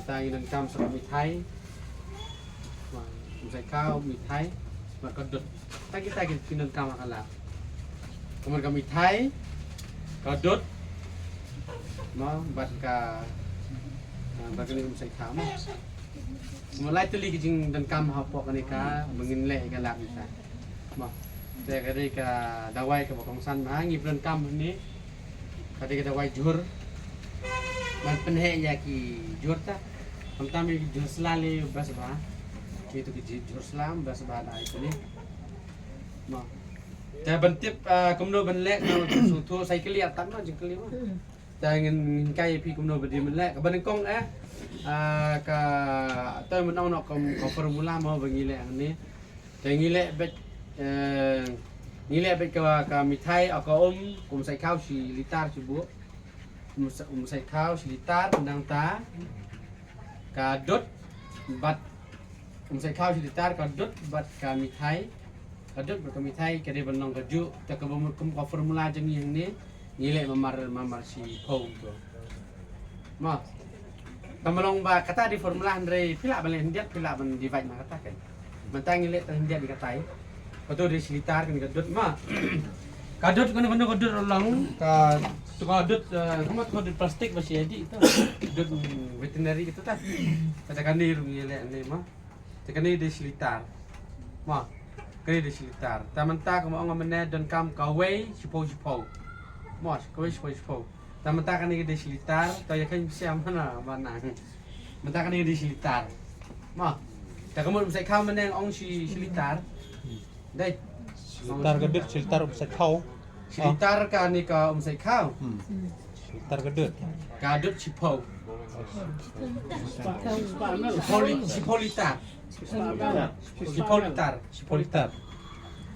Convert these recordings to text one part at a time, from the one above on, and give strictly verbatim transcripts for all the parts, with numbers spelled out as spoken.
Tang ngi donkam sa ka mithai. Mo, um sait khaw, mithai, bad ka dud. Tang kita ki ngi donkam ha ka lad. Kumne ka mithai, ka dud, mo, bad ka, ah, bad kane um sait khaw, mo. Mo, lai tylli ki jingdonkam hapoh kane ka ba ngin leh ïa ka lad mynta. Mo. Te ka dei ka dawai kaba kongsan ba ngi pyndonkam hangne. Ka dei ka dawai jhur. Ban pynheh ïa ki jhur ta. Khamtam ïa ki jhur sla lei bha sbha. Ki to ki jhur sla bha sbha da ai kane. Mo. Te ban tip, ah, kumno ban leh, kumno ban sngewthuh, sa ïa kylli artat mo, jingkylli mo. Te ngin, ngin hikai ïa phi kumno ba dei ban leh. Kaba nyngkong eh, ah, ka, to ban ong noh kum ka formula mo ba ngi leh hangne. Te ngi leh beit, eh, ngi leh beit ka, ka mithai, ah, ka um, um sait khaw shi litar shi buh. Um sa-, um sait khaw shi litar, nangta ka dud bad, um sait khaw shi litar, ka dud bad ka mithai. Ka dud bad ka mithai ka dei ban long kajuh. Te kaba mut kum ka formula jong ngi hangne, ngi leh mamar, mamar shiphew to. Mo. Tang ba long ba kata dei formula, hynrei phi lah ban leh khyndiat, phi lah ban divide na kata kan. Mynta ngi leh tang khyndiat ïa kata. Kato dei shi litar kane ka dud mo. Ka dud kano kano ka dud, long ka, to ka dud, eh, kumno, to ka dud plastik ba shi ïa dih to. Dud, mm, veterinary kito ta. Kata kane ruh ngi leh ne mo. Te kane dei shi litar. Mo. Kane dei shi litar. Te mynta kumba ong mynne donkam kawei shiphew shiphew. Mo, kawei shiphew shiphew. Te mynta kane ka dei shi litar, to ïa kheiñ pisa mana mana. Mynta kane ka dei shi litar. Mo. Te ka mut um sait khaw mynne ong shi, shi litar. Dei. Shi litar ka dud, shi litar um sait khaw. Shi litar kane ka um sait khaw. Hmm. Shi litar ka dud. Ka dud shiphew. Shiphew li-, shiphew litar. Shiphew litar. Shiphew litar.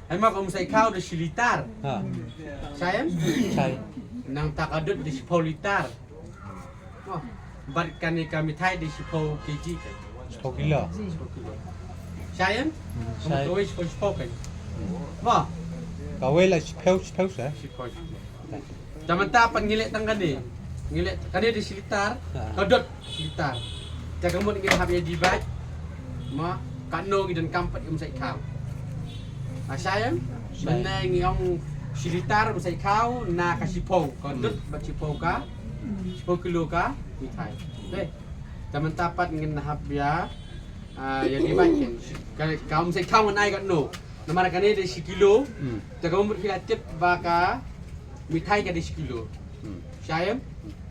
Hynrei ma ka um sait khaw dei shi litar. Ha. Shai em? Shai. Nangta ka dud dei shiphew litar. Oh. Bad kane ka mithai dei shiphew kg. Shiphew kilo. Shiphew kilo. Shai em? Hmm, shai. Kawei shiphew shiphew kan. Mo. Kawei la shiphew shiphew sa. Shiphew shiphew. Te mynta pat ngi leh tang kane. Ngi leh kane dei shi litar, ha, ka dud shi litar. Te ka mut ngi hap ïa divide. Mo, katno ngi donkam pat um sait khaw. Shai em? Shai. Mynne ngi ong shi litar um sait khaw na ka shiphew. Ka dud bad shiphew ka, shiphew kilo ka mithai. Dei. Te mynta pat ngin hap ïa, ah, ïa divide kan. Ka, ka um sait khaw ngan ai katno. Namar kane dei shi kilo. Hmm. Te ka mut phi la tip ba ka mithai ka dei shi kilo. Hmm. Shai em?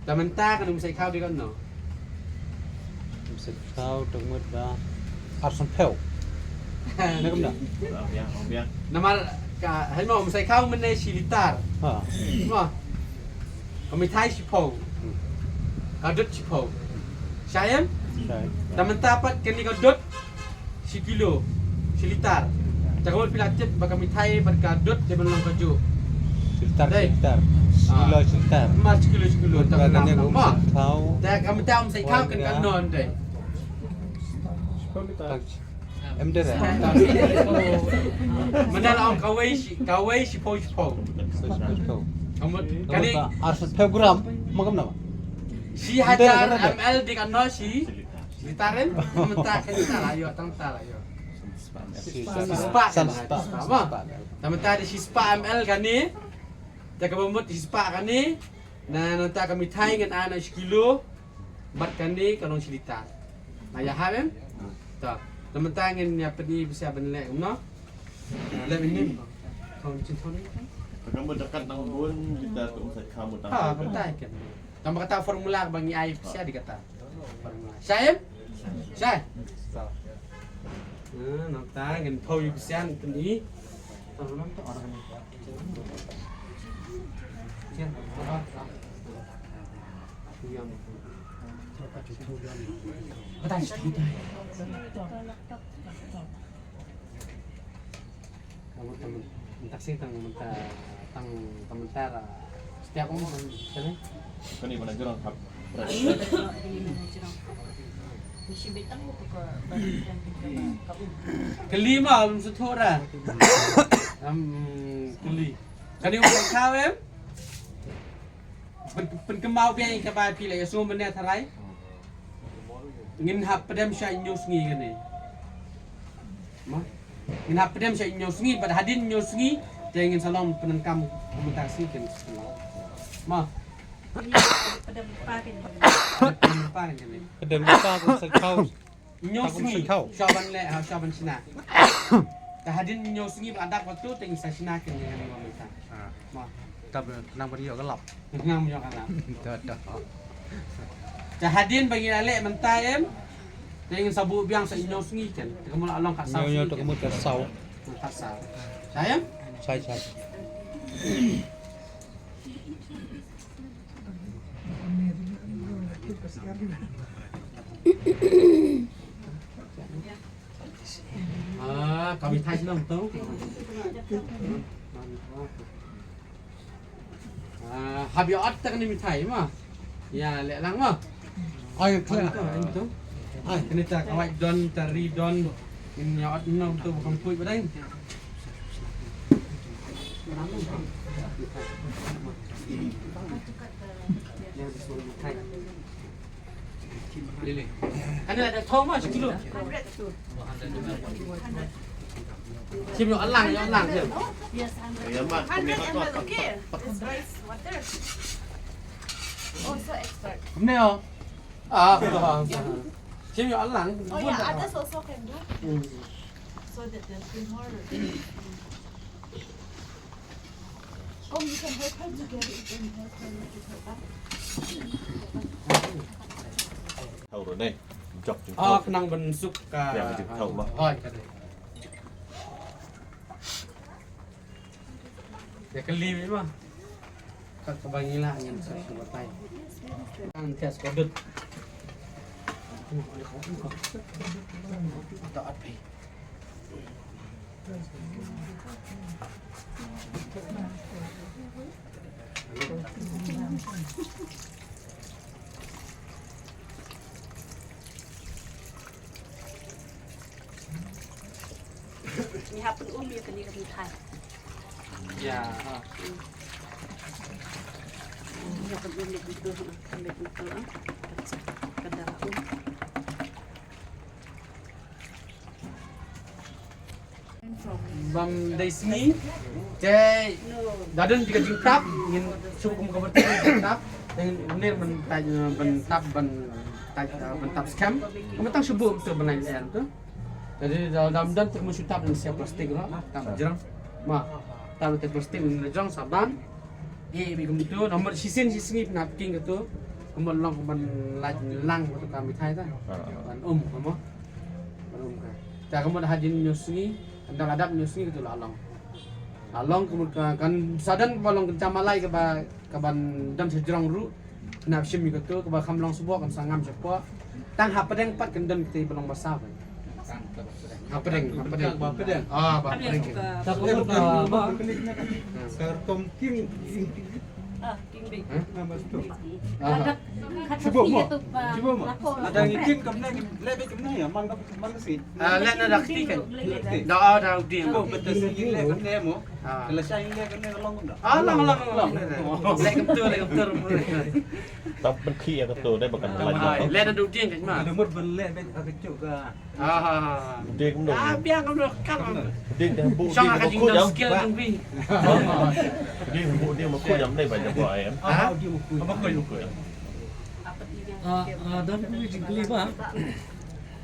Te mynta kane um sait khaw dei katno? Um sait khaw te ka mut ba arphew. Na kumno? Namar ka, hynrei mo um sait khaw mynne shi litar. Ha. Mo. Ka mithai shiphew. Hmm. Ka dud shiphew. Shai em? Shai. Te mynta pat kane ka dud shi kilo, shi litar. Te ka mut phi la tip ba ka mithai bad ka dud dei ban long kajuh. Shi litar, dei, shi litar. Shi kilo, shi litar. Mo, shi kilo, shi kilo. Te ka mut phi la tip ba ka um sait khaw. Te ka mut um sait khaw kan katno dei. Em dei re. Mynta la ong kawei shi, kawei shiphew shiphew. Shiphew shiphew. Ka mut kane arphew gram. Mo kumno? Shi hajar ml dei katno shi litar em? Mynta kane ta la ïoh, tang ta la ïoh. Shi spah, shi spah, shi spah. Mo. Te mynta dei shi spah ml kane. Te kaba mut shi spah kane. Na, nangta ka mithai ngan ai na shi kilo. Bad kane ka long shi litar. Nga ïahap em? To. Te mynta ngin ïa pyni pisa ban leh kumno? Leh mynnin. Thon chin thon. Te ka mut da kat nang bun kita tu um sait khaw mut. Ha, mynta kan. Tang ba kata formula ba ngi ai pisa dei kata. Formula. Shai em? Shai. To. Ah, nangta ngin phew ïa pisa, ngin pyni. Kali ma, um, sngewthuh ra. Um, kali. Kane um sait khaw em? Pyn, pynkynmaw biang ïa kaba phi la ïasngew mynne tharai. Ngin hap pdem sha hynñiew sngi kane. Ma. Ngin hap pdem sha hynñiew sngi, bad hadien hynñiew sngi te ngin sa long pyndonkam kumta sngi kin. Ma. Pdem pa kane. Pdem pa kane. Pdem pa kane. Hynñiew sngi. Sha ban leh, ha, sha ban shna. Te hadien hynñiew sngi ba dap katu te ngin sa shna kane kane mynta. Ma. Te nang ban ïoh ka lap. Nang ban ïoh ka lap. Te hadien ba ngin leh mynta em. Te ngin sa buh biang sa hynñiew sngi kan. Te ka mut la long khatsaw. Hynñiew, hynñiew, te ka mut khatsaw. Khatsaw. Sa em? Sa, sa. Ah, kami thai senang tu. Ah, hap ïa ot tak ni mithai ma. Ïa leh lang ma. Ai kla. Ai tu. Ai kini ta kawai don tari don. Ini ot nang tu bukan kuih badai. Lili. Kan ada thong ma sekilo. Sim ïoh lang, ïoh lang sim. Yes, hundred. Hundred M L, okay. This rice water. Oh, so expert. Kumne oh. Ah, betul. Sim ïoh lang. Oh yeah, others also can do. Hmm. So that there'll be more. Oh, you can help her to get it and help her lift it up. Thau rồi đây. Jok jing thau. Ah, khnang ban suk ka. Ya, jing thau ma. Hoi, ka dei. Ya, ka li ma. Ka, ka ba ngi la ngin sa shu batai. Ang test ka dut. Ta at pi. Ngi hap pynum ïa kane ka mithai. Ya, ha. Ngi hap pynum ïa kane ka mithai, ha. Ka dang um. Bam dei sngi. Te da don ka jingtap ngin shu kum ka bertap jingtap. Ngin ne ban tap ban tap ban tap ban tap skhem. Ngam tang shu bum tu ban ai en tu. Jadi da dam don tu shu tap dan siap plastik lah. Tap jerang. Ma. Tap plastik jerang saban. Eh, bi kumtu, nomor shisien shisngi pynhap king katu. Kumba long kumba lait lang katu ka mithai ta. Ah, ah. Ban um, kumba. Ban um ka. Ta kumba da hadien hynñiew sngi, ynda la dap hynñiew sngi katu la long. La long kumba ka, kan sa don ba long kan jam alai kaba, kaban don sha jrong ruh. Pynhap shim ïa katu, kaba kham long sboh kan sa ngam shapoh. Tang hapdeng pat kan don kita ba long basa ba. Hapdeng, hapdeng. Hapdeng. Ah, ba hapdeng. Ka rukom king. Ah, king big. Hah? Nama tu? Ah. Sibuk mo. Sibuk mo. Ada ngi king kam ne, le big kam ne ya, mang kam, mang si. Ah, le na dak ti kan. Da, ah, da dik. Sibuk betul si le kam ne mo. Ah. Kalau saya le kam ne long kam da. Ah, long, long, long. Le kam tu, le kam tu. Tam pynkhih ïa kato dei ba kan. Ah, leh na duding kan ma. Ada mut ban leh bad ha kajuh ka. Ah, ha, ha, ha. Duding kumno? Ah, biang kumno kan. Duding dah bu. Shong ding ha ka jingdon skill jong phi. Duding bu ding ma khu jam dei ba jam ba em. Ah, duding ma khu. Ba khu, ba khu. Ah, ah, don ku jingkylli ba.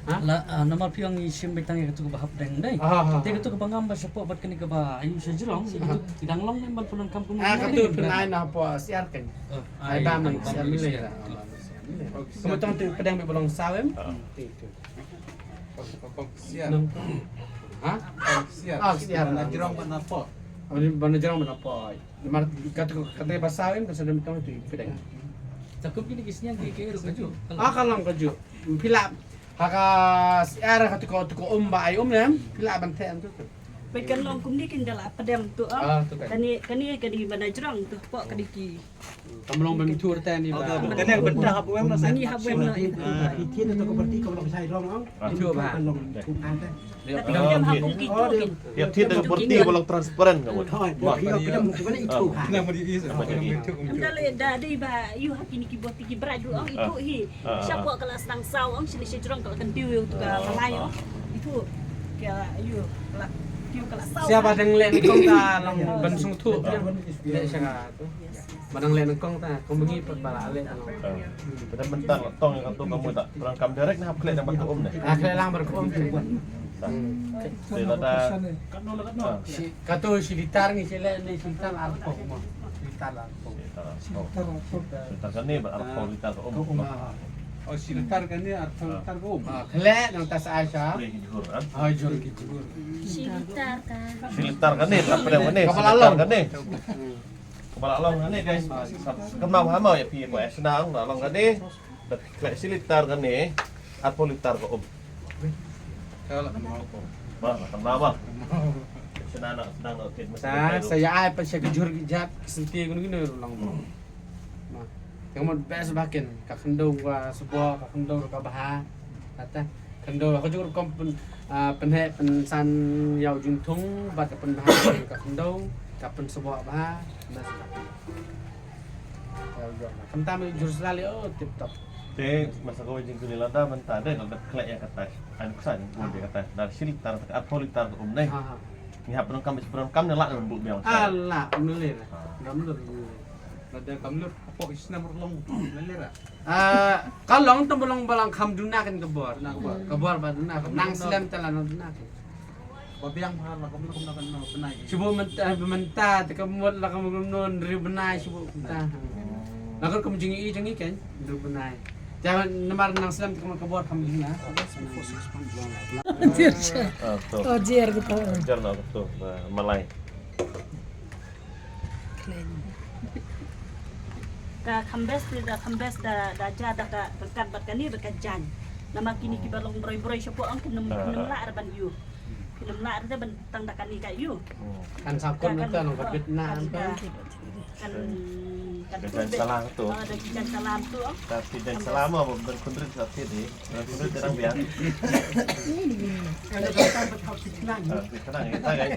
Ha? La, ah, namar phi ong i shim beit tang ïa katu kaba hapdeng dei. Ah, ha, ha. Te katu kaba ngam ba shapoh bad kane kaba ayu sha jrong, ïa katu ki dang long ne ban pyndonkam kum. Ah, katu pynai na hapoh siar kan. Oh, ai, bam ai, bam siar milai. Siar. Kumba tang tu pdeng ba long saw em. Ah. Tu, tu. Pang siar. Nang. Ha? Pang siar. Ah, siar. Ban jrong ban hapoh. Ban jrong ban hapoh. Namar katu katu ba saw em kan sa dang tang tu pdeng. Takum kini ki sniang ki ke ruh kajuh. Ah, ka long kajuh. Phi lah Ha ka siar ha tu ko, tu ko um ba ai um ne. Phi lah ban theh tu. Peit kan long kumne kin da la pdem tu, ah. Ah, tu kan. Kane, kane, kane ba na jrong tu, pok kane ki. Kam long bym tur te ni ba. Kane ba dah hap wem na sa. Ni hap wem na. Ah. Iti na tu ka parti ka long sai long, ah. Ah. Itu ba. Kan long kum an te. Tapi kan hap kum ki tu kin. Ya, tiada seperti walau transparan kamu. Wah, iya, iya. Itu kan. Anda le da dei ba yu ha kini ki boti ki bra du ong itu hi. Sha pok ka la sdang saw ong sini sha jrong ka la kyntiew ïa utu ka malai ong. Itu ka yu ka la kyntiew ka la saw. Sia ba dang leh nyngkong ta long ban sngewthuh. Leh sha ka tu. Ba dang leh nyngkong ta kong ba ngi pat ba la leh. Pada mynta la tong ïa katu ka mut ta. Program kam direct na hap khleh dang ba tu um ne. Ah, khleh lang ba tu um. Te lada. Shi, katu shi litar ngi shi leh ne shi litar arphew mo. Shi litar arphew. Shi litar arphew. Shi litar kane ba arphew litar ka um. Ka um, ah. Oh, shi litar kane arphew litar ka um. Ah, khleh nang tas ai sha. Khleh ki jhur, ah. Ah, jhur ki jhur. Shi litar ka. Shi litar kane, apa dia kane? Kepala long. Kane. Kepala long kane, guys. Kemau hamau ya pi ko es nang, long kane. Dak khleh shi litar kane, arphew litar ka um. Ka la kynmaw ko. Ba, la kynmaw ba. Sdang na, sdang na, okay, mesti. Sa, sa ïa ai pat sha ki jhur ki jat, ki senti kino kino ruh long. Ma. Ka mut best ba kin, ka khyndew ka sboh, ka khyndew ka bha. Kata, khyndew, ka jhur rukom pyn, ah, pynheh pynsan ïa u jingthung, bad ka pynbha ka khyndew, ka pynsboh bha, best ba kin. Khamtam jhur sla leh, oh, tip top. Te masa kawei jingkylli lada mynta de, lada khleh ïa kata. An kusan bun de kata. Dar shi litar, arphew litar ka um ne. Ha, ha. Ngi hap pyndonkam, pyndonkam ne lah ban buh biang. Ah, lah, mlien. Ha. Ngam lut. Lada kam lut, hapoh isnam ruh long mlien ra. Ah, ka long tam long ba long kham duna kan ka bor. Duna ka bor. Ka bor ba duna, nang slem te la nang duna kan. Ba biang bha la kum la kum la kan no bnai. Shu buh mynta, mynta te ka mut la kum kum no hynriew bnai shu buh mynta. La kum jong i jong i kan hynriew bnai. Te namar nang slem te ka mut ka bor kham jong na. Ah, to. Oh, jer gitu. Jer na to, ah, malai. Ka khambes te da khambes da, da ja da ka ryngkat bad kane da ka jaiñ. Namar kine kiba long broi broi shapoh ong kin ym, kin ym lah re ban ïoh. Kin ym lah re ban tang da kane ka ïoh. Kan sa kon kan ka bit na kan. Kan, kan jaiñ salam tu. Ah, da ki jaiñ salam tu ong. Tapi jaiñ salam mo ban khun rit sa ti di. Ban khun rit dang biang. Kan da ka ba thok ti khnang. Ah, ti khnang, ti khnang.